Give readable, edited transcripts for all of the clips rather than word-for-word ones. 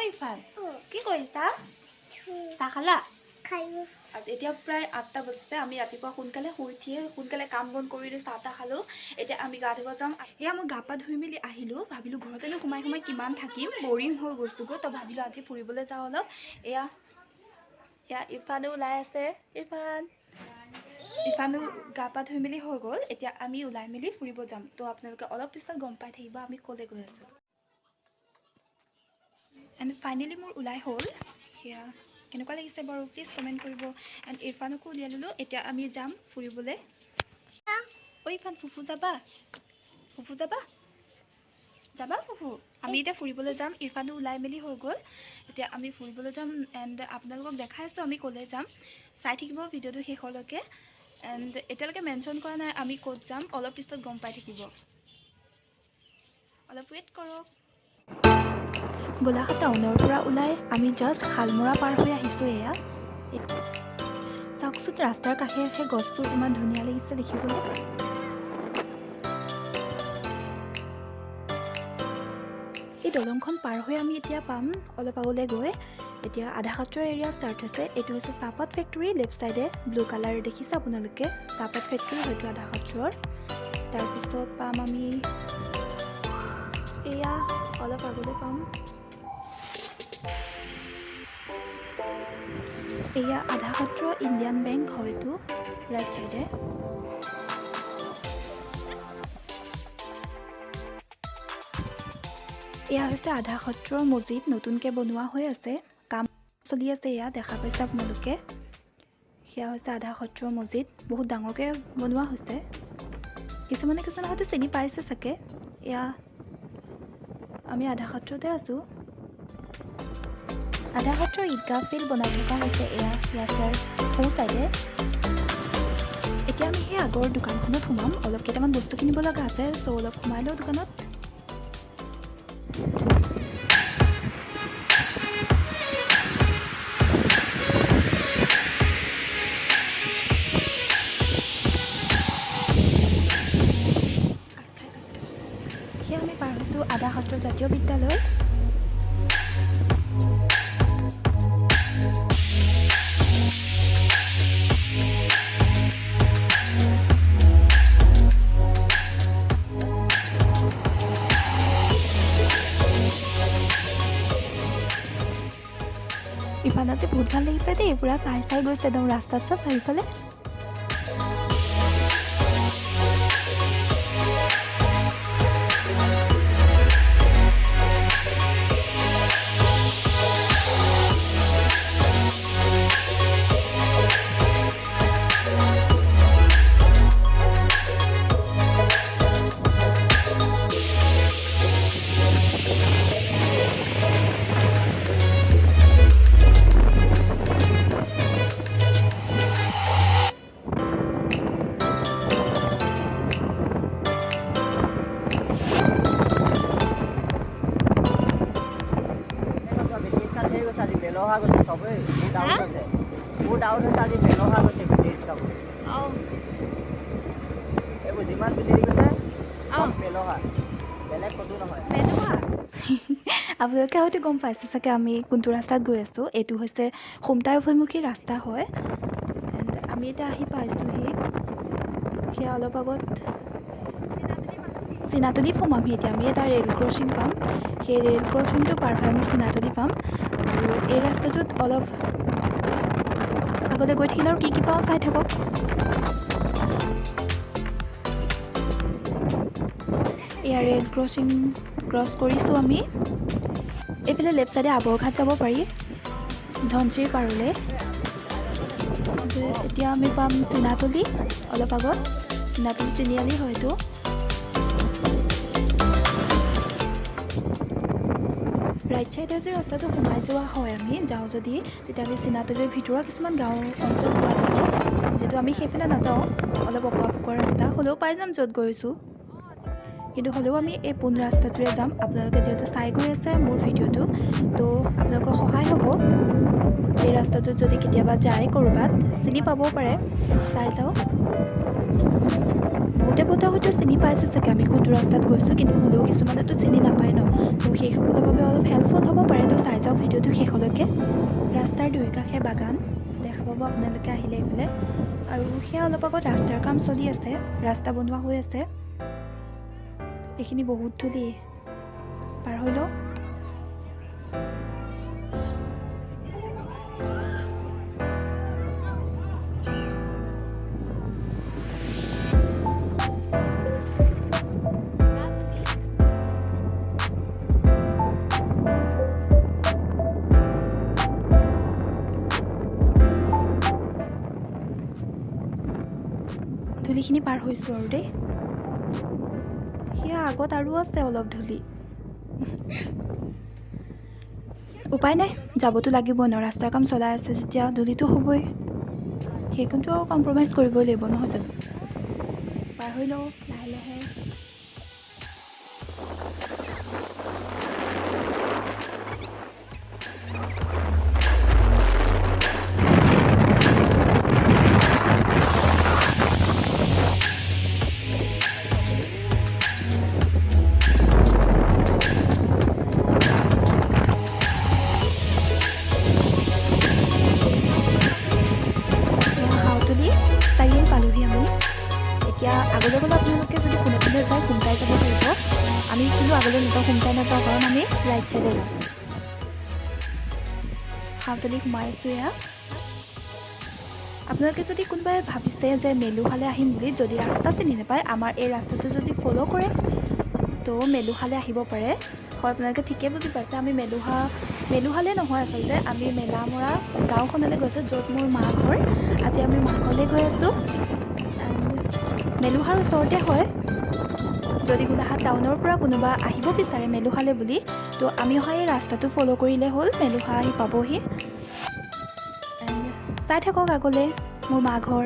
ইৰফান, কি কৰিছা? চাহ খালা? খালো। আজি এতিয়া প্ৰায় 8টা বাজিছে। আমি ৰাতিপুৱা সোনকালে শুই উঠিয়ে সোনকালে কাম বন কৰিলোঁ, চাহ তাহ খালোঁ। এতিয়া আমি গা ধুব যাম। এয়া মই গা পা ধুই মেলি আহিলোঁ। ভাবিলোঁ ঘৰতেনো সোমাই সোমাই কিমান থাকিম, বৰিং হৈ গৈছোঁগৈ। তো ভাবিলোঁ আজি ফুৰিবলৈ যাওঁ অলপ। এয়া এয়া ইৰফানো ওলাই আছে। ইৰফানো গা পা ধুই মেলি হৈ গ'ল। এতিয়া আমি ওলাই মেলি ফুৰিব যাম। তো আপোনালোকে অলপ পিছত গম পাই থাকিব আমি ক'লৈ গৈ আছোঁ। এণ্ড ফাইনেলি মোৰ ওলাই হ'ল। সেয়া কেনেকুৱা লাগিছে বাৰু প্লিজ কমেণ্ট কৰিব। এণ্ড ইৰফানকো উলিয়াই ল'লোঁ। এতিয়া আমি যাম ফুৰিবলৈ। ঐ ইৰফান, ফুফু যাবা? ফুফু যাবা? যাবা ফুফু? আমি এতিয়া ফুৰিবলৈ যাম। ইৰফানো ওলাই মেলি হৈ গ'ল। এতিয়া আমি ফুৰিবলৈ যাম। এণ্ড আপোনালোকক দেখাই আছোঁ আমি ক'লৈ যাম। চাই থাকিব ভিডিঅ'টো শেষলৈকে। এণ্ড এতিয়ালৈকে মেনশ্যন কৰা নাই আমি ক'ত যাম, অলপ পিছত গম পাই থাকিব। অলপ ৱেইট কৰক। গোলাঘাট টাউনৰ পৰা ওলাই আমি জাষ্ট শালমৰা পাৰ হৈ আহিছোঁ। এয়া চাওকচোন, ৰাস্তাৰ কাষে কাষে গছবোৰ ইমান ধুনীয়া লাগিছে দেখিবলৈ। এই দলংখন পাৰ হৈ আমি এতিয়া পাম অলপ আগলৈ গৈ। এতিয়া আধা সত্ৰৰ এৰিয়া ষ্টাৰ্ট হৈছে। এইটো হৈছে চাহপাত ফেক্টৰী, লেফ্ট ছাইডে ব্লু কালাৰ দেখিছে আপোনালোকে, চাহপাত ফেক্টৰী হয়তো আধা সত্ৰৰ। তাৰপিছত পাম আমি এয়া অলপ আগলৈ পাম এয়া আধা সত্ৰ ইণ্ডিয়ান বেংক হয়তো ৰাইট ছাইডে। এয়া হৈছে আধা সত্ৰৰ মছজিদ, নতুনকৈ বনোৱা হৈ আছে, কাম চলি আছে। এয়া দেখা পাইছে আপোনালোকে, সেয়া হৈছে আধা সত্ৰৰ মছজিদ, বহুত ডাঙৰকৈ বনোৱা হৈছে। কিছুমানে কিছুমানে হয়তো চিনি পাইছে চাগে। এয়া আমি আধা সত্ৰতে আছোঁ। আধা সত্ৰ ঈদগাহ ফিল্ড বনাই থকা হৈছে এয়া ৰাস্তাৰ সোঁ চাইডে। এতিয়া আমি সেই আগৰ দোকানখনত সোমাম, অলপ কেইটামান বস্তু কিনিব লগা আছে। চ' অলপ সোমাই লওঁ দোকানত। সেয়া আমি পাৰ হৈছোঁ আধা সত্ৰ জাতীয় বিদ্যালয়। ইফালে আজি বহুত ভাল লাগিছে দেই, পূৰা চাই চাই গৈছে একদম ৰাস্তাত চব চাৰিওফালে। বেলহা গৈছে চবেই। মোৰ ডাউট আছে, মোৰ ডাউট হৈছে আজি বেলহা গৈছে গোটেই ৰিক্সাবোৰ। এইবোৰ যিমান দেৰি গৈছে চব বেলহা, বেলেগ ক'তো নহয়। আপোনালোকে হয়তো গম পাইছে চাগে আমি কোনটো ৰাস্তাত গৈ আছোঁ। এইটো হৈছে খুমটাই অভিমুখী ৰাস্তা হয়। এণ্ড আমি এতিয়া আহি পাইছোঁহি। সেয়া অলপ আগত চিনাতলি সোমামহি। এতিয়া আমি এটা ৰেল ক্ৰচিং পাম, সেই ৰেল ক্ৰচিংটো পাৰ হৈ আমি চিনাতলি পাম। আৰু এই ৰাস্তাটোত অলপ আগতে গৈ থাকিলে আৰু কি কি পাওঁ চাই থাকক। এয়া ৰেল ক্ৰচিং ক্ৰছ কৰিছোঁ আমি। এইফালে লেফ্ট ছাইডে আবৰঘাট যাব পাৰি, ধনশিৰি পাৰলৈ। এতিয়া আমি পাম চিনাতলি অলপ আগত, চিনাতলি তিনিআলি হয়তো। ৰাইট ছাইডে যদি ৰাস্তাটো সোমাই যোৱা হয়, আমি যাওঁ যদি, তেতিয়া আমি চিনাতলিৰ ভিতৰুৱা কিছুমান গাঁও অঞ্চল পোৱা যাব। যিহেতু আমি সেইফালে নাযাওঁ, অলপ অকোৱা পকোৱা ৰাস্তা হ'লেও পাই যাম য'ত গৈছোঁ। কিন্তু হ'লেও আমি এই পোন ৰাস্তাটোৰে যাম। আপোনালোকে যিহেতু চাই গৈ আছে মোৰ ভিডিঅ'টো, তো আপোনালোকৰ সহায় হ'ব। এই ৰাস্তাটোত যদি কেতিয়াবা যায় ক'ৰবাত চিনি পাবও পাৰে, চাই যাওক। বহুতে বহুতে হয়তো চিনি পাইছে চাগে আমি কোনটো ৰাস্তাত গৈছোঁ, কিন্তু হ'লেও কিছুমানেতো চিনি নাপায় ন, তো সেইসকলৰ বাবে অলপ হেল্পফুল হ'ব পাৰে। তো চাই যাওক। ভিডিঅ'টো শেষলৈকে। ৰাস্তাৰ দুই কাষে বাগান দেখা পাব আপোনালোকে আহিলে এইফালে। আৰু সেয়া অলপ আগত ৰাস্তাৰ কাম চলি আছে, ৰাস্তা বনোৱা হৈ আছে। এইখিনি বহুত ধূলি, পাৰ হৈ লওঁ। ধূলিখিনি পাৰ হৈছোঁ আৰু দেই। সেয়া আগত আৰু আছে অলপ ধূলি, উপায় নাই, যাবতো লাগিব ন, ৰাস্তাৰ কাম চলাই আছে যেতিয়া ধূলিটো হ'বই, সেইকণটো আৰু কম্প্ৰমাইজ কৰিবই লাগিব নহয় জানো। পাৰ হৈ লওঁ লাহে লাহে। শাওতলি চাৰিআলি পালোহি আমি। এতিয়া আগলৈ গ'লে আপোনালোকে যদি পোনে পোনে যায় সোনকালে যাব পাৰিব। আমি কিন্তু আগলৈ নাযাওঁ, সোনকালে নাযাওঁ, কাৰণ আমি ৰাইট চাইডে যাম। শাওতলি সোমাই আছোঁ। এয়া আপোনালোকে যদি কোনোবাই ভাবিছে যে মেলুহালে আহিম বুলি, যদি ৰাস্তা চিনি নাপায়, আমাৰ এই ৰাস্তাটো যদি ফ'ল' কৰে তো মেলুহালে আহিব পাৰে। হয়, আপোনালোকে ঠিকে বুজি পাইছে, আমি মেলুহালে নহয়, আচলতে আমি মেলামৰা গাঁওখনলৈ গৈছোঁ, য'ত মোৰ মা ঘৰ। আজি আমি মা ঘৰলৈ গৈ আছোঁ। মেলুহাৰ ওচৰতে হয়। যদি গোলাঘাট টাউনৰ পৰা কোনোবা আহিব বিচাৰে মেলুহালে বুলি, তো আমি অহা এই ৰাস্তাটো ফ'ল' কৰিলে হ'ল, মেলুহা আহি পাবহি। চাই থাকক আগলৈ মোৰ মা ঘৰ।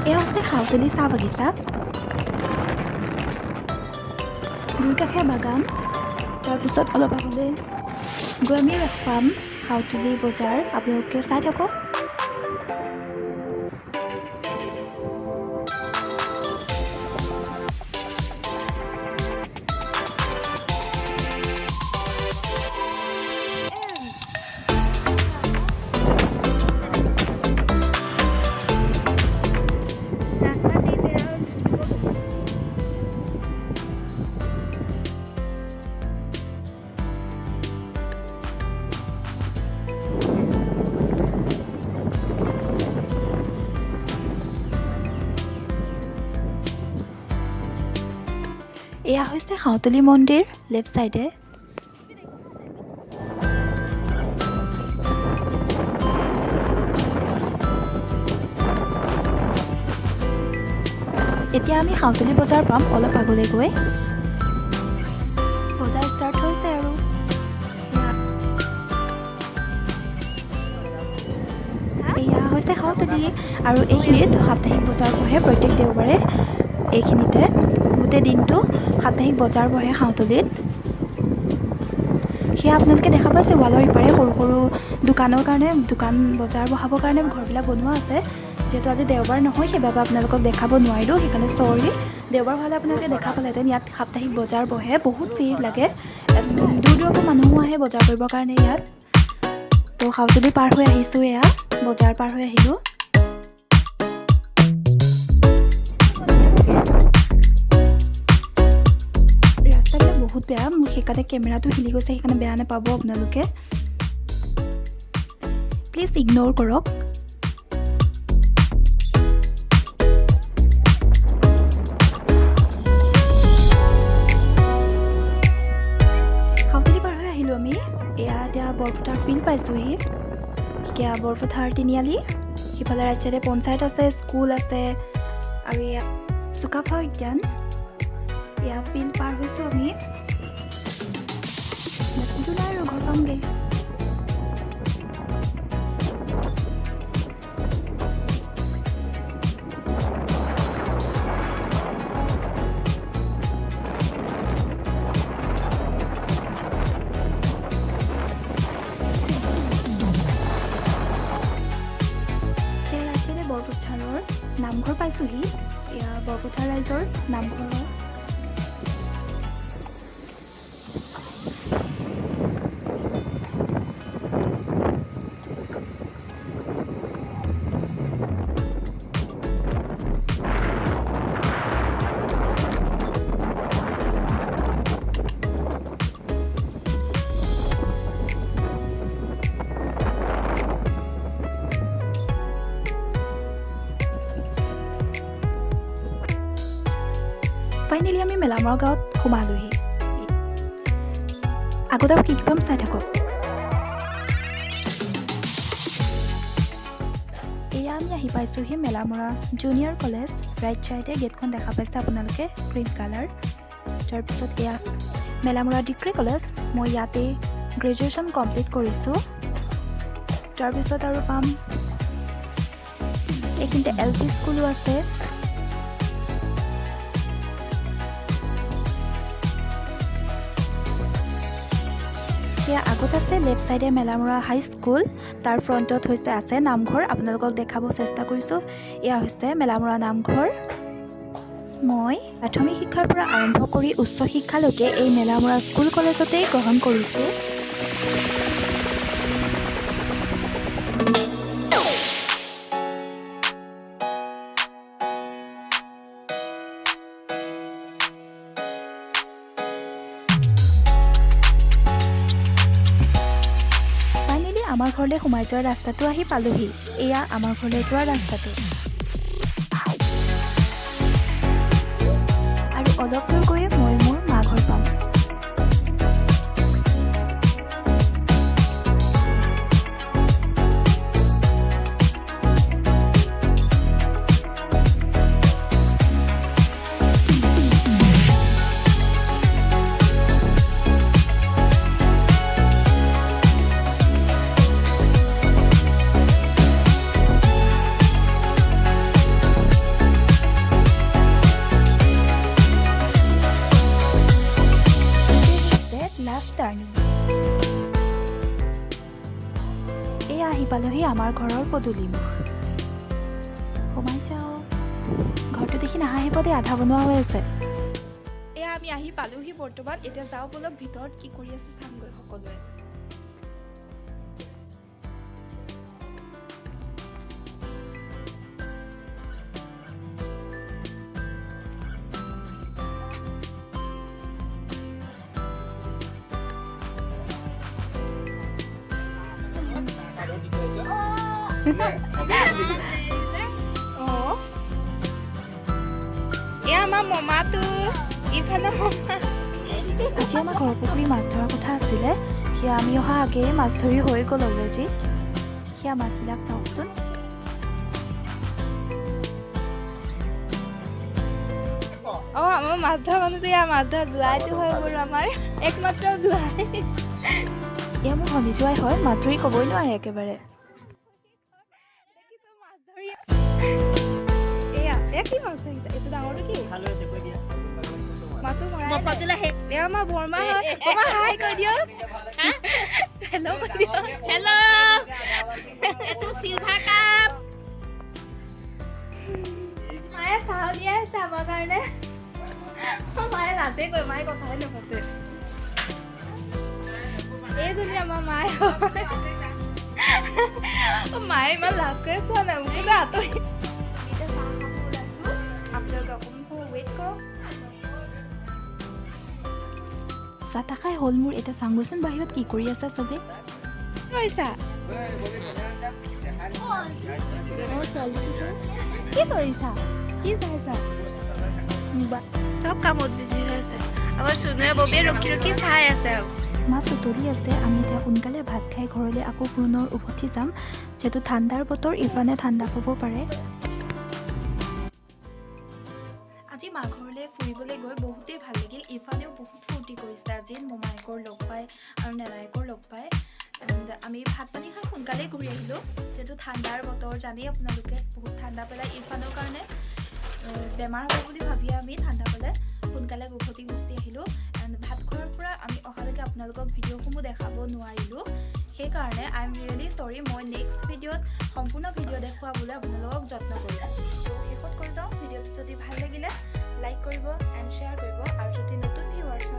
এয়া হৈছে শাওতলি চাহ বাগিচা, দুই কাষে বাগান। তাৰপিছত অলপ আগলৈ গৈ আমি পাম শাওতলি বজাৰ, আপোনালোকে চাই থাকক। এয়া হৈছে শাওতলি মন্দিৰ লেফ্ট চাইডে। এতিয়া আমি শাওতলি বজাৰ পাম অলপ আগলৈ গৈ। বজাৰ ষ্টাৰ্ট হৈছে আৰু এয়া হৈছে শাওতলি। আৰু এইখিনিত সাপ্তাহিক বজাৰ বহে প্ৰত্যেক দেওবাৰে। এইখিনিতে গোটেই দিনটো সাপ্তাহিক বজাৰ বহে শাওতলিত। সেয়া আপোনালোকে দেখা পাইছে ৱালৰ ইপাৰে সৰু সৰু দোকানৰ কাৰণে, দোকান বজাৰ বহাবৰ কাৰণে ঘৰবিলাক বনোৱা আছে। যিহেতু আজি দেওবাৰ নহয়, সেইবাবে আপোনালোকক দেখাব নোৱাৰিলোঁ, সেইকাৰণে চৰি। দেওবাৰ হ'লে আপোনালোকে দেখা পালেহেঁতেন। ইয়াত সাপ্তাহিক বজাৰ বহে, বহুত ভিৰ লাগে, দূৰ দূৰৰ পৰা মানুহো আহে বজাৰ কৰিবৰ কাৰণে ইয়াত। তো শাওতলি পাৰ হৈ আহিছোঁ, এয়া বজাৰ পাৰ হৈ আহিলোঁ। ৰাস্তাবিলাক বহুত বেয়া, মোৰ সেইকাৰণে কেমেৰাটো হিলি গৈছে, সেইকাৰণে বেয়া নাপাব আপোনালোকে, প্লিজ ইগন'ৰ কৰক। শাওতলি পাৰ হৈ আহিলোঁ আমি। এয়া এতিয়া বৰপথাৰ ফিল্ড পাইছোঁহি। এতিয়া বৰপথাৰ তিনিআলি, সিফালে ৰাইট চাইডে পঞ্চায়ত আছে, স্কুল আছে, আৰু এয়া চুকাফা উদ্যান। এয়া ফিল্ড পাৰ হৈছোঁ আমি, বেছি দূৰ নাই আৰু ঘৰ পামগৈ। বৰপথাৰৰ নামঘৰ পাইছোঁহি। এয়া বৰপথাৰ ৰাইজৰ নামঘৰ হয়। আমি মেলামৰা গাঁৱত সোমালোহি। আগত আৰু কি কি পাম চাই থাকক। এয়া আমি আহি পাইছোঁহি মেলামৰা জুনিয়ৰ কলেজ। ৰাইট চাইডে গেটখন দেখা পাইছে আপোনালোকে, গ্ৰীণ কালাৰ। তাৰপিছত এয়া মেলামৰা ডিগ্ৰী কলেজ। মই ইয়াতে গ্ৰেজুৱেশ্যন কমপ্লিট কৰিছোঁ। তাৰপিছত আৰু পাম এইখিনিতে এল পি স্কুলো আছে। সেয়া আগত আছে লেফ্ট চাইডে মেলামৰা হাই স্কুল। তাৰ ফ্ৰণ্টত হৈছে আছে নামঘৰ, আপোনালোকক দেখাব চেষ্টা কৰিছোঁ। এয়া হৈছে মেলামৰা নামঘৰ। মই প্ৰাথমিক শিক্ষাৰ পৰা আৰম্ভ কৰি উচ্চ শিক্ষালৈকে এই মেলামৰা স্কুল কলেজতেই গ্ৰহণ কৰিছোঁ। ফাইনেলি আমাৰ ঘৰলৈ সোমাই যোৱাৰ ৰাস্তাটো আহি পালোহি। এয়া আমাৰ ঘৰলৈ যোৱাৰ ৰাস্তাটো। আৰু অলপ দূৰ গৈয়ে মই মোৰ মা ঘৰ পাম। Last turning. এয়া আহি পালোহি আমাৰ ঘৰৰ পদূলিমুখ। সোমাই যাওঁ। ঘৰটো দেখি নাহাঁহিব দেই, আধা বনোৱা হৈ আছে। এয়া আমি আহি পালোহি বৰ্তমান। এতিয়া যাওঁ ব'লক, ভিতৰত কি কৰি আছে চামগৈ সকলোৱে। অঁ, এয়া আমাৰ মমাটো, ইফালে মমা। আজি আমাৰ ঘৰৰ পুখুৰী মাছ ধৰাৰ কথা আছিলে। সেয়া আমি অহা আগেয়ে মাছ ধৰি হৈ গ'ল অলৰেডি। সেয়া মাছবিলাক চাওকচোন। অঁ, আমাৰ মাছ ধৰা মানুহটো, এয়া মাছ ধৰা জোৱাইটো হৈ গ'ল, আমাৰ একমাত্ৰ জোৱাই। এয়া মোৰ ভনী জোৱাই হয়, মাছ ধৰি ক'বই নোৱাৰে একেবাৰে। মাছ ধৰি এয়া এয়া কি মাছ ধৰিছা? এইটো ডাঙৰটো কি? ভাল হৈছে, কৈ দিয়া। মাছো মৰাই নাই। এয়া আমাৰ বৰমা হয়। বৰমা, হাই কৈ দিয়ক, হেল্ল' কৈ দিয়ক। হেল্ল', এইটো চিলভাৰ কাপ। মায়ে চাহ উলিয়াই আছে আমাৰ কাৰণে। মায়ে লাজে কয়, মায়ে কথাই নাপাতে। এইজনী আমাৰ মায়ে হয়। মায়ে ইমান লাজ কৰি চোৱা নাই মোক যে আঁতৰি। এতিয়া চাহ খাব ওলাইছোঁ, আপোনালোকে অকণমান সময় ৱেইট কৰক। চাহ তাহ খাই হ'ল মোৰ। এতিয়া চাংগৈচোন বাহিৰত কি কৰি আছে চবেই। কি কৰিছা? কি কৰিছা? কি চাইছা? চব কামত বিজি হৈ আছে। আমাৰ চুনুৱে ববিয়ে ৰখি ৰখি চাই আছে আৰু। মাছ উতলি আছে। আমি এতিয়া সোনকালে ভাত খাই ঘৰলৈ আকৌ পুনৰ উভতি যাম, যিহেতু ঠাণ্ডাৰ বতৰ, ইফালে ঠাণ্ডা পাব পাৰে। আজি মা ঘৰলৈ ফুৰিবলৈ গৈ বহুতেই ভাল লাগিল। ইফালেও বহুত ফূৰ্তি কৰিছে আজি মোমায়েকৰ লগ পাই আৰু নেনায়েকৰ লগ পাই। এণ্ড আমি ভাত পানী খাই সোনকালেই ঘূৰি আহিলোঁ, যিহেতু ঠাণ্ডাৰ বতৰ জানেই আপোনালোকে, বহুত ঠাণ্ডা পেলাই ইৰফানৰ কাৰণে বেমাৰ হ'ব বুলি ভাবিয়ে আমি ঠাণ্ডা পালে সোনকালে উভতি গুচি আহিলোঁ। এণ্ড ভাত খোৱাৰ পৰা আমি অহালৈকে আপোনালোকক ভিডিঅ'সমূহ দেখাব নোৱাৰিলোঁ, সেইকাৰণে I am really sorry. মই নেক্সট ভিডিঅ'ত সম্পূৰ্ণ ভিডিঅ' দেখুৱাবলৈ আপোনালোকক যত্ন কৰিম। ত' শেষত কৈ যাওঁ, ভিডিঅ'টো যদি ভাল লাগিলে লাইক কৰিব এণ্ড শ্বেয়াৰ কৰিব, আৰু যদি নতুন ভিউৱাৰ্ছ